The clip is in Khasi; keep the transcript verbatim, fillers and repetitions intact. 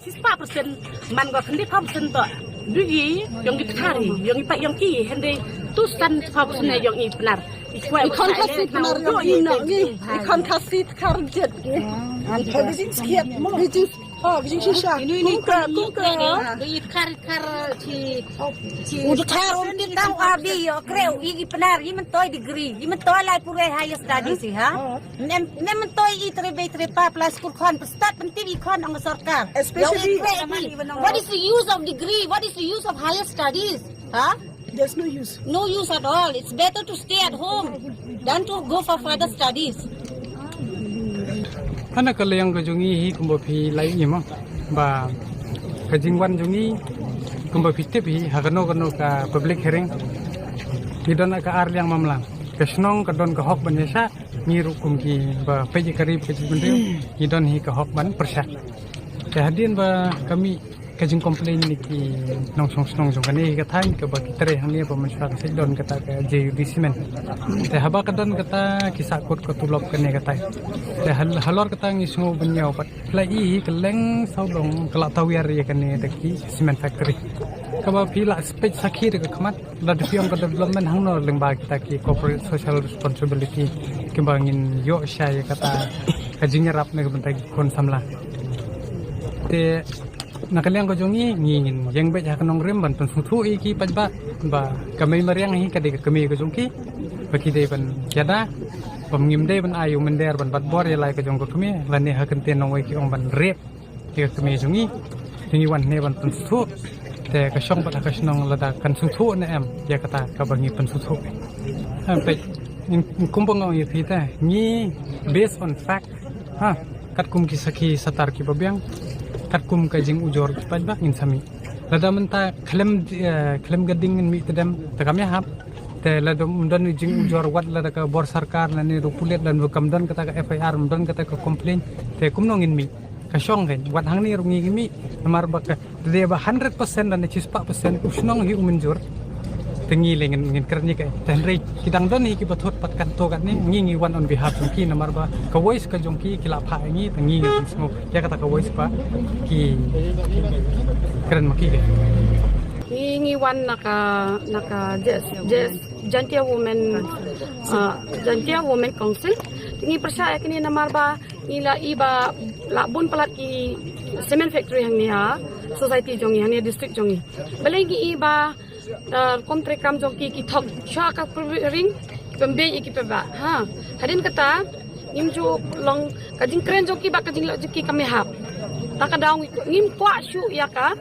Spah persen man ko khyndiat persen to. Dugi yong ki tkhari, yong i pa yong ki hynrei tu san spah persen yong i Pnar. I khon Khasi Pnar yong i no ngi. I khon Khasi tkhar jet ngi. An pa bijing skiat, bijing, oh, bijing shisha. Kung ka, kung ka. I tkhar, tkhar chi, chi. U tkhar um ti tang abi yo kreu i Pnar i myntoi degree, i myntoi lai pure higher studies i ha. Nem, nem myntoi i tre bei tre pa pla skul khon, pystat pyntip i khon ong sorkar. Especially what is the use of degree? What is the use of higher studies? Huh? There's no use. No use at all. It's better to stay at home than to go for further studies. Hana ka liang ka jong ngi hi kumba phi lai ngi mo. Ba ka jingwan jong ngi kumba phi tip hi ha kano kano ka public hearing. Ngi don ka ar liang mamla. Ka shnong ka don ka hok ban ïa sha. Ngi ruh kum ki ba peit ïa ka ri ka jingpynriew, ngi don hi ka hok ban pyrshah. Te hadien ba ka mih ka jingcomplain na ki nongshong shnong jong kane ka thaiñ kaba ki trei hangne ba mynshuwa ka sait don kata ka J U D cement. Te haba ka don kata ki sahkut ka tulop kane ka thaiñ. Te hal-, halor kata ngi sngew ban ïaw pat pla i hi ka leng sawdong ka la tawiar ïa kane da ki cement factory. Kaba phi la peit sakhi da ka khmat. Lada phi ong ka development hangno lyngba kita ki corporate social responsibility kiba ngin ïoh shai ïa kata ka jingïarap na ka bynta ki khun samla. Te na ka liang ka jong ngi, ngi ngin ïeng beit ha ka nongrim ban pynsngewthuh ïa ki paidbah ba ka mei mariang hi ka dei ka kmie ka jong ki ba ki dei ban ïada, ba ngim dei ban ai u mynder ban bat bor ïa lai ka jong ka kmie lane ha kyntien nongwei ki ong ban rape. Ïa ka kmie jong ngi, te ngi wan hangne ban pynsngewthuh. Te ka shong bad ha ka shnong lada kan sngewthuh ne em ïa kata kaba ngi pynsngewthuh. Ha, peit, ngi, ngi kumba nga ong ïa phi te, ngi based on fact. Ha, katkum ki sakhi satar kiba biang, katkum ka jingujor ki paidbah ngin sa mih. Lada mynta khlem, eh, khlem ka ding ngin mih tdem, te kam ïahap. Te lada ym don jingujor wat lada ka bor sorkar lane ruh pulit lane ruh kam don kata ka F I R, ym don kata ka complaint, te kumno ngin mih? Ka shong kein, wat hangne ruh ngi ngi mih, namar ba ka, te dei ba hundred percent lane shispah percent u shnong hi u mynjur. Te ngi leh ngin, ngin kren ïa kaei. Te hynrei ki dang don hi kiba thut pat katto katne, ngi ngi wan on behalf jong ki, namar ba ka voice ka jong ki ki la phah ïa ngi, te ngi ngi pynsngew ïa kata ka voice ba ki kren ma ki. Ngi ngi wan na ka, na ka J-, J-, Jaintia Women, ah, Jaintia Women Council. Te ngi pyrshah ïa kine namar ba ngi la i ba la bun palat ki cement factory hangne ha society jong ngi, hangne district jong ngi. Balei ngi i ba, ah, rukom treikam jong ki ki thok sha ka ring ki pynbeit ïa ki paidbah. Ha. Hadien kata ngim ju long ka jingkren jong ki bad ka jingleh jong ki kam ïahap. Ta ka daw ngi, ngim kwah shuh ïa ka